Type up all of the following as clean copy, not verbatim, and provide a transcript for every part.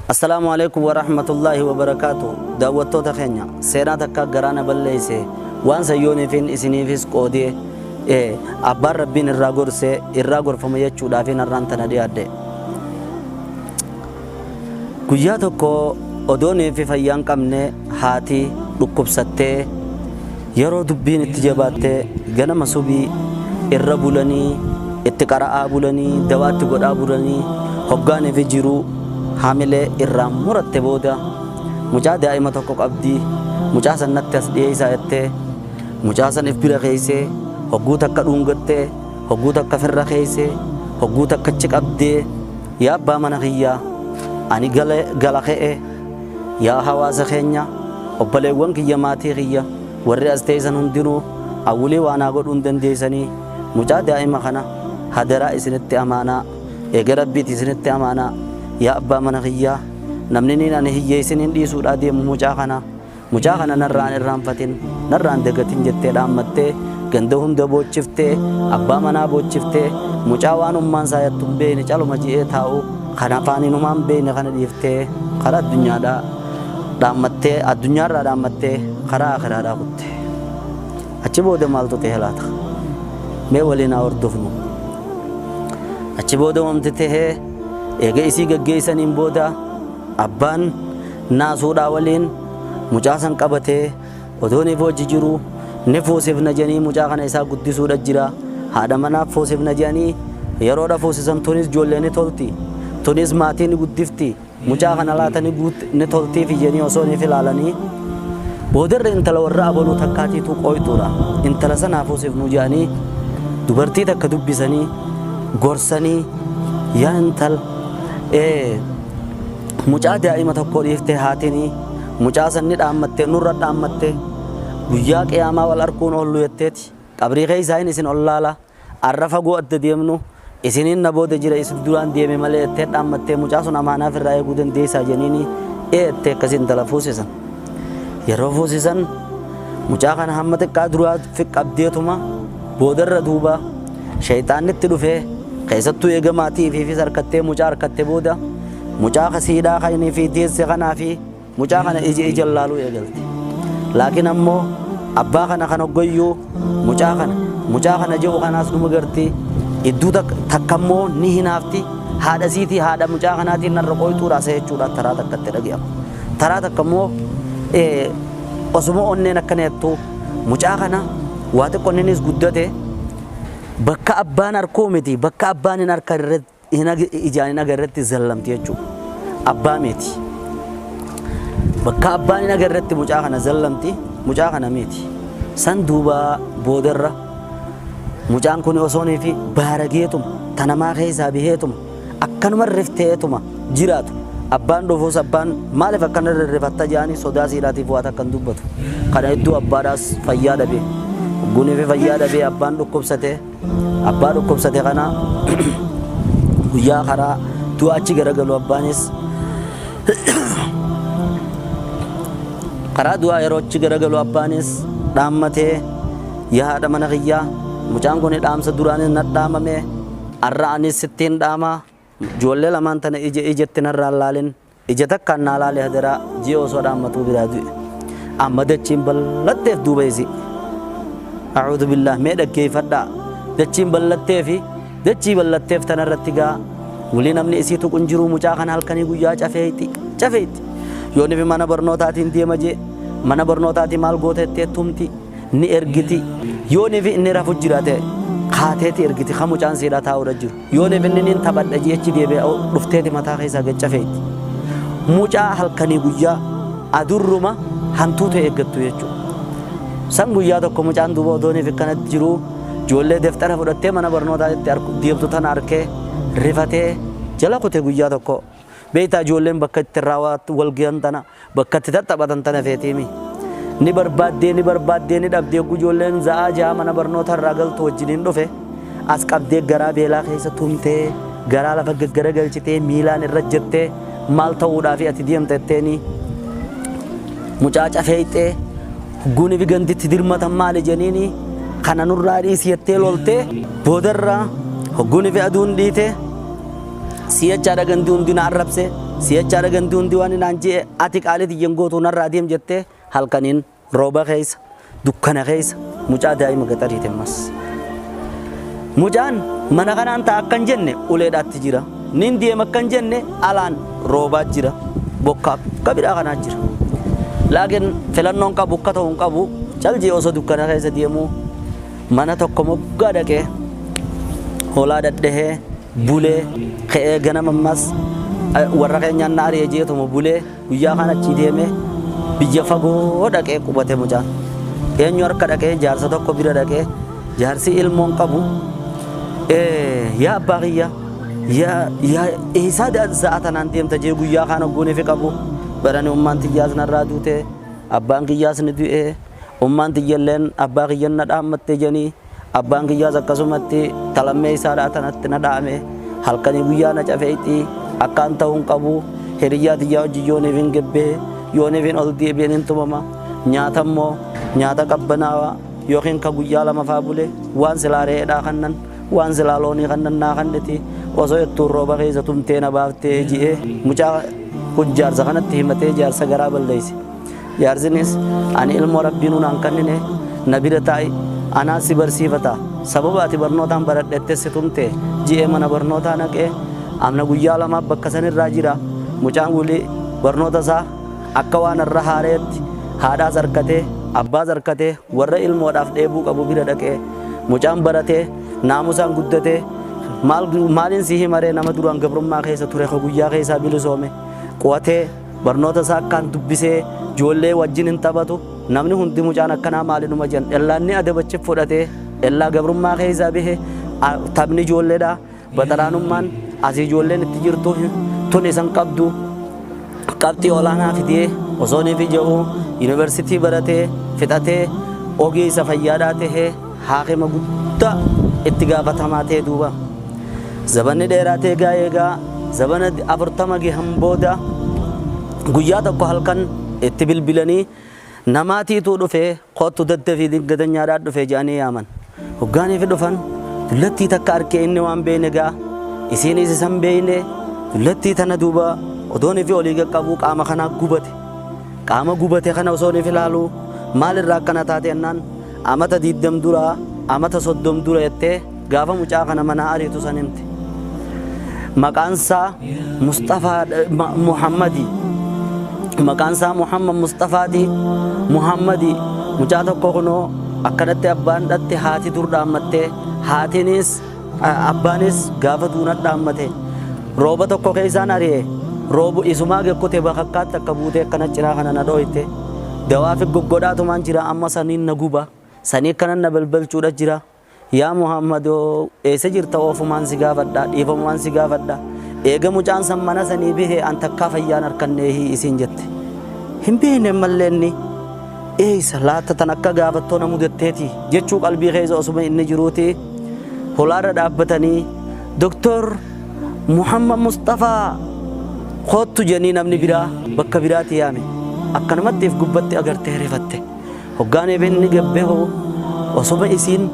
Assalaamu Aleeykum Warahmatullaahi Wabarakaatuh Daawwattoota keenya seenaa takka garaa na balleeyse waan san yooniifin isiniifis qoodee abbaan Rabbiin irraa gorse irraa gorfama jechuudhaafin har'aan tana dhiyaadhe. Guyyaa tokko odooniifi fayyaan qabne haati dhukkubsattee Yeroo dubbiin itti jabaatte ganama subii irra bulanii itti qara'aa bulanii dawaa itti godhaa bulanii hoggaanii fi jiruu hamilee irraa muratte booda mucaa daa'ima tokko qabdi mucaa san natti as dhiyeessaa jettee mucaa san if bira keeysee hogguu takka dhuungattee hogguu takka firra keeysee hogguu takka achi qabdee yaa abbaa mana kiyyaa ani gala ke'e Yaa hawaasa keenya, obboleewwan kiyya maatii kiyya, warri as teessan hundinuu awwilii waa naa godhuu hin dandeessanii, mucaa daa'ima kana hadaraa isinitti amaanaa, eega Rabbiiti isinitti amaanaa, yaa abbaa mana kiyyaa, namni niin ani hiyyeessiniin dhiisuudhaa deemu mucaa kana, Mucaa kana narraa hin irraanfatin, narraa hin dagatin jettee dhaammattee, ganda hunda boochiftee, abbaa manaa boochiftee, mucaa waan ummaan isaa yattu hin beekne caluma je'ee taa'u, kan afaaniin humaa hin beekne kana dhiiftee karaa addunyaadhaa dhaammattee, addunyaarraa dhaammattee karaa aakhiraadhaa kutte. Achi booda maaltu ta'e laata? Mee waliin haa hordofnu. Achi booda wanti ta'e eega isii gaggeessaniin booda Abbaan naasuudhaa waliin mucaa san qabatee odoo ni hojji jiruu ni fuusifna jedhanii mucaa kana isaa guddisuudha jira. Haadha manaaf fuusifna jedhanii yeroodha fuusisan tunis ijoollee ni tolti. Tunis maatii ni guddifti. Mucaa kana laata ni guut ni toltiifi jedhanii osoo ni filaalanii boodarra intala warra abaluu takkaatiitu qooytuudha. Intala sanaa fuusifnu jedhanii dubartii takka dubbisanii gorsanii yaa intal ee Mucaa daa'ima tokko dhiifte haatini mucaa san ni dhaammatte nurra dhaammatte guyyaa qiyaamaa wal arkuun oollu jetteeti qabrii keessaahin isin ollaala arra fagoo adda deemnu isiniin na booda jira isin duraan deeme malee jettee dhaammattee mucaa sun amaanaa firraa eeguu dandeessaa jeniini ee jettee akkasi intala fuusisan yeroo fuusisan mucaa kana hamma xiqqaa duraa qabdeetuma boodarra duuba Sheyxaanni itti dhufee keessattuu eega maatii ifiifis harkattee mucaa harkatte booda mucaa ka siidhaa ka inni fi deesse kanaa fi mucaa kana ija ija laaluu eegalte. Laakiin ammoo abbaa kana kan hoggayyuu mucaa kana mucaa kana jedhu kanaas numa garti idduu takka immoo ni hinaafti haadha siitii haadha mucaa kanaatiin narra qoyxuudha isa jechuudha taraa takka itti dhaga'ama. Taraa takka immoo osuma onneen akkana jettu mucaa kana waa xiqqoo inninis guddate Bakka abbaan arkuu miti bakka abbaan hin arka hin ijaan hin agarretti zallamti jechuudha. Abbaa miti. Bakka abbaan hin agarretti mucaa kana zallamti mucaa kana miti. San duuba boodarra mucaan kun osoonii fi baarageetuma tanamaa keessaa biheetuma akkanuma rifteetuma jiraatu. Abbaan dhufuus abbaan maaliif akkana rirrifatta jedhanii sodaa siidhaatiif waa takka hin dubbatu. Kana hedduu abbaadhaas fayyaa dhabe. Gunii fi fayyaa dhabee abbaan dhukkubsate. Abbaa dhukkubsate kana guyyaa karaa du'a achi garagalu abbaanis karaa du'aa yeroo achi garagalu abbaanis dhaammatee yaa haadha mana kiyyaa mucaan kun dhaamsa duraanis na dhaamame arra anis sittiin dhaamaa Ijoollee lamaan tana ija ijatti narraa hin laalin, ija takkaan naa laali hadaraa ji'a osoo dhaammatuu biraa du'e. Amma dachiin bal'atteef duuba isii. A'uudhu billaah mee dhaggeeffadhaa. Dachiin bal'attee fi dachii bal'atteef tanarratti gaa wulii namni isii tuqu hin jiru mucaa kana halkanii guyyaa cafeeyti cafeeyti. Yoon ifi mana barnootaatiin deema jee mana barnootaatii maal goota jettee tumti. ni ergiti yooniif inni rafu jiraate kaateeti ergiti ka mucaan siidhaa taa'uudha jiru yooniif inni niin taphadha jechi deebi'e dhufteeti mataa keessaa gaccafeetti mucaa halkanii guyyaa adurruma hantuuta eeggattu jechuudha. San guyyaa tokko mucaan duuba odooniif akkanatti jiru ijoollee deftara fudhattee mana barnootaatti deemtu tana arkee rifatee jala kute guyyaa tokko Beektaa ijoolleen bakka itti irraa wal gahan tana bakka itti tattaphatan tana feetiimi. Ni barbaaddee ni barbaaddee ni dhabdee hogguu ijoolleen za'aa ja'a mana barnoota irraa galtu wajjiniin dhufe as qabdee garaa beelaa keessa tumtee garaa lafa gaggaragalchitee miilaan irra jettee maal ta'uudhaafi ati deemta jetteeni mucaa cafeeyxee hogguun fi ganditti dirmatan maali jeniini kana nurraa dhiisi jettee loltee boodarra hogguun fi aduun dhiite Si'achaadha gandi hundi na arrabse. Si'achaadha gandi hundi waan naan je'e ati qaalii tiyyan gootuu narraa deem jettee halkaniin rooba keessa dukkana keessa mucaa daa'ima gaxariite ammas. Mucaan mana kanaan ta'a akkan jenne uleedhaatti jira. Nin deema akkan jenne alaan roobaa jira. Bokkaa akka biraa kanaa jira. Laakiin filannoon qabu akka ta'u hin qabu caljii osoo dukkana keessa deemuu mana tokko moggaa dhaqee hoolaa dhadhahee bulee ka'ee ganama ammas warra keenyaan na ari'e jeetuma bulee guyyaa kana achii deemee biyya fagoo dhaqee qubate mucaan. Eenyu harka dhaqee jaarsa tokko bira dhaqee jaarsi ilmoon qabu yaa abbaa kiyya yaa eessaa sa'a tanaan deemta jee guyyaa kana goonee fi qabu barani ummaan tiyyaas narraa duute abbaan kiyyaas ni du'e ummaan tiyyalleen abbaa kiyyan na dhaammatte janii abbaan kiyyaas akkasumatti talammee isaadhaa tanatti na dhaame halkanii guyyaa na cafeexii akkaan ta'uu hin qabu hiriyyaa tiyyaa hojii yooniif hin gebbee yooniif hin ol deebi'een hin tumama nyaata immoo nyaata qabbanaawaa yookiin ka guyyaa lama faa bule waan silaa re'eedhaa kannan waan silaa loonii kannan naa kanneti osoo ittuun rooba keessa tumtee na baaftee ji'ee mucaa kun jaarsa kanatti himatee jaarsa garaa balleeyse. Jaarsinis ani ilmoo rabbiin naan kennine na bira taa'i anaa si barsiifata sababa ati barnootaan baradhettee si tumte ji'ee mana barnootaa naqee amna guyyaa lamaaf bakka sanirraa jira mucaan wulii barnoota isaa akka waan irra haareetti haadhaas harkatee abbaas harkatee warra ilmoodhaaf dheebuu qabu bira dhaqee mucaan baratee naamusaan guddatee maaliin si himaree nama duraan gabrummaa keessa ture ka guyyaa keessaa bilisoome qu'atee barnoota isaa akkaan dubbisee ijoollee wajjin hin taphatu namni hundi mucaan akkanaa maalinuma jedhan ellaanni adabachi fudhatee ellaa gabrummaa keessaa bahe taphni ijoolleedha baxaraanummaan asii ijoolleen itti jirtu tun isan qabdu qabxii olaanaa fidee osoo ni ija'u yuunivarsiitii baratee fixatee ogeessa fayyaadhaa tahee haakima guddaa itti gaafatamaa ta'e duuba. Zabanni dheeraa ta'e egaa eegaa zabana 40 gahan booda guyyaa tokko halkan itti bilbilanii namaatiitu dhufee kottu daddafii dingatanyaadhaa dhufee jedhanii yaaman. Hoggaaniif dhufan dullattii takka arkee inni waan beekne gaa isiinis isan beekne dullattii tana duuba odoon fi olii qaqqabuu qaama kanaa gubate. Qaama gubate kana osoo ni ilaalu maalirraa akkana taate jennaan amata 20 dura amata 30 dura jettee gaafa mucaa kana manaa ariitu san himte. Maqaan isaa Mustafaa Muhammadi. Maqaan isaa Muhammad Mustafaati Muhammadi mucaa tokko kunoo akkanatti abbaan dhatte haati dur dhaammattee haatiinis abbaanis gaafa duuna dhaammate rooba tokko keessaan ari'e roobu isumaa gekkute bakakkaatti akka buutee akkana cinaa kana na dhooyte dawaa fi goggodhaatumaan jira amma saniin na guba sanii akkana na balbalchuudha jira. Yaa Muhammadoo eessa jirta oofumaan si gaafadha dhiifamumaan si gaafadha eega mucaan san mana sanii bahe an takkaa fayyaan harkanneehii isiin jette. Hin beekne mallee inni eessa laata tan akka gaafattoo na mudatteeti jechuu qalbii keessa osuma inni jiruuti holaarra dhaabbatanii Doktor Muhammad Mustafaa kottu jedhanii namni biraa bakka biraatti yaame akkanumatti if gubbatti agartee rifatte. Hoggaan inni gabbee hoo osuma isiin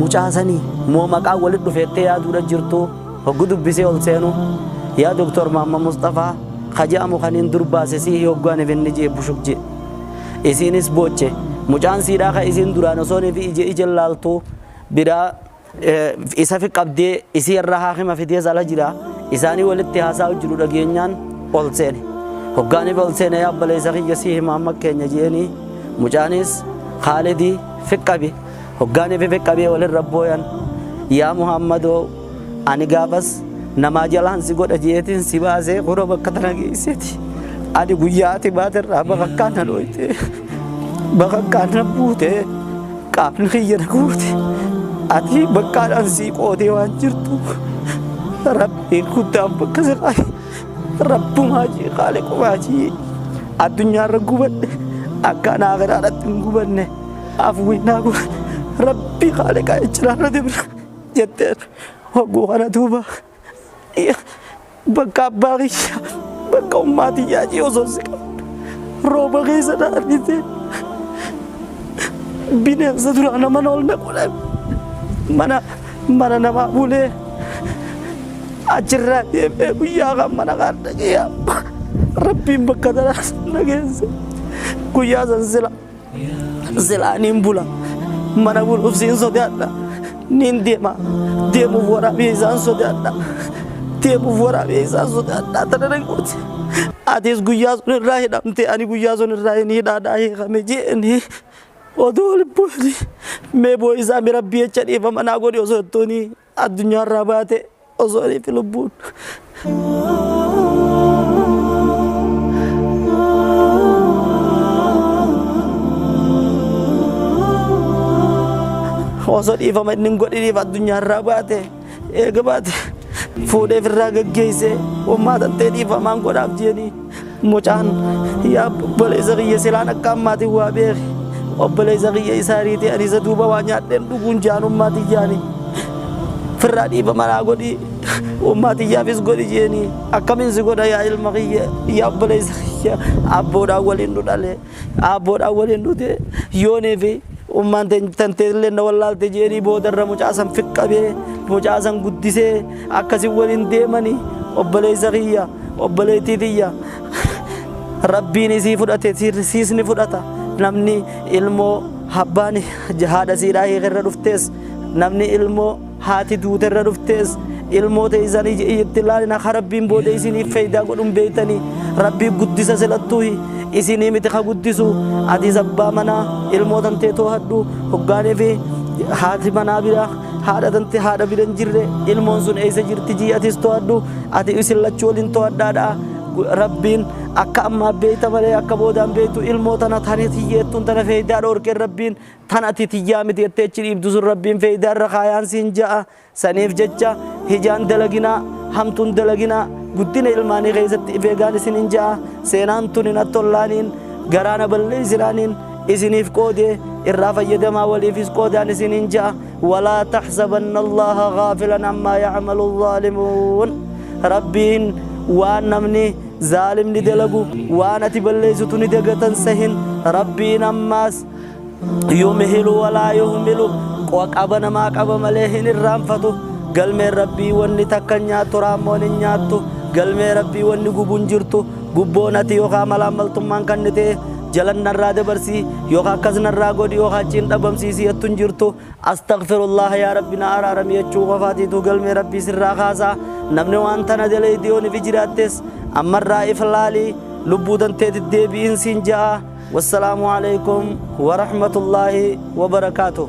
mucaa sanii moo maqaa walitti dhufeettee yaaduudha jirtu hoggu dubbisee ol seenu yaa Doktor Muhammad Mustafaa kaja'amu kaniin dur baase sii hoggaan inni jee bushuk jee. Isiinis booche mucaan siidhaa ka isiin duraan osoo fi ija ija laaltu biraa isa fi qabdee isii irra haakima fidee sala jira isaanii walitti haasaa jiru dhageenyaan ol seene. Hoggaaniif ol seene yaa obboleessa kiyya sii hima amma keenya jeeni mucaanis Khaalidii fiqqabi hoggaaniif fiqqabee walirra booyan yaa Muhammadoo ani gaafas namaa jalaan si godha jeetiin si baasee kunoo bakka tana geesseeti. Ani guyyaa ati baaterraa bakakkaan na dhooyte bakakkaan na buute qaamni kiyya na guute ati bakkaadhaan sii qootee waan jirtu rabbiin guddaan bakka si qaaye rabbumaa jee qaaliqumaa jee addunyaarra gubadhe akka ana akiraadhaatti hin gubanne afwiinaa gubadhe rabbii qaaliqaa jechiraarra dibra jetteen hogguu kana duuba bakka abbaa kiyya bakka ummaa tiyyaa jee osoo si qabu rooba keessa na argite bineensa duraa nama ol naqu mana mana namaa bulee Achirraa deemee guyyaa kan mana kan dhaqee Rabbiin bakka tanaas na geesse. Guyyaa san sila silaa niin bula mana buluuf siin sodaadha niin deema deemuuf waraabee isaan sodaadha deemuuf waraabee isaan sodaadha tana na gooti. Atis guyyaa sun irraa hidhamte ani guyyaa sun irraa hin hidhaadhaa hiikame jeeni odoo lubbuun mee boo isaa mi Rabbii jecha dhiifama naa godhi osoo jettuuni addunyaarraa baate osoo fi lubbuun. Osoo dhiifama inni hin godhiniif addunyaarraa baate eega baate fuudhee ofirraa gaggeessee ummaa tantee dhiifamaan godhaaf jeeni mucaan yaa obboleessa kiyya silaan akka ammaatiin waa beeki obboleessa kiyya isaa riitee ani isa duuba waa nyaadheen dhuguun jaanummaa tiyyaani firraa dhiifama naa godhi ummaa tiyyaafis godhi jeeni akkamiin si godha yaa ilma kiyya yaa obboleessa kiyya abboodhaan waliin nu dhale abboodhaan waliin dhute yoonii fi ummaan tantee illee na wallaalte jeeni boodarra mucaa san fiqqabee mucaa san guddisee akkasi waliin deemanii obboleessa kiyya obboleettii tiyya Rabbiin isii fudhate siis ni fudhata. Namni ilmoo abbaan haadha siidhaa hiikerra dhuftees namni ilmoo haati duuterra dhuftees ilmoo teessan itti ilaalina ka Rabbiin booda isiniif faayidaa godhun beeytanii Rabbii guddisa silattuu isinii miti ka guddisu atis abbaa manaa ilmoo tantee too'adhu hoggaanii fi haati manaa bira haadha tante haadha bira hin jirre ilmoon sun eessa jirti jii atis to'adhu ati isin lachuu waliin to'adhaadha. Rabbiin akka ammaa beeyta malee akka boodaan beeytu ilmoo tana tani tiyyeettuun tana feeydaa dhoorkeen Rabbiin tan ati tiyyaa miti jettee achi dhiibdu sun Rabbiin feeydaa irra kaayaan siin ja'a. Saniif jecha hijaan dalaginaa hamtuun dalaginaa guddina ilmaanii keessatti if eegaan isiniin ja'a. Seenaan tun hin attollaaniin garaana balleessinaaniin isiniif qoodee irraa fayyadamaa waliifis qoodaan isiniin ja'a. Walaa taxsabanna Allaha gaafilan ammaa yacmalu zaalimuun. Rabbiin waan namni zaalimni dalagu waan ati balleessitu ni dagatan sahin Rabbiin ammaas yumhilu walaa yuhmilu qaba namaa qaba malee hin irraanfatu. Galmeen Rabbii wanni takka nyaattu raammoon hin nyaattu. Galmee Rabbii wanni gubuun jirtu gubboon ati yookaan malaammaltummaan kan ta'e jalan narraa dabarsii yookaan akkas narraa godhi yookaan achiin dhabamsiisii jettu hin jirtu. Astaghfirullah yaa Rabbi na araarami jechuu qofaatiitu galmee Rabbii sirraa kaasaa. Namni waan tana dalayde yoon ifi jiraattes ammarraa if laalii lubbuu tanteeti deebi'iin siin ja'a. Wassalaamu alaikum warahmatullaahi wabarakaatuh.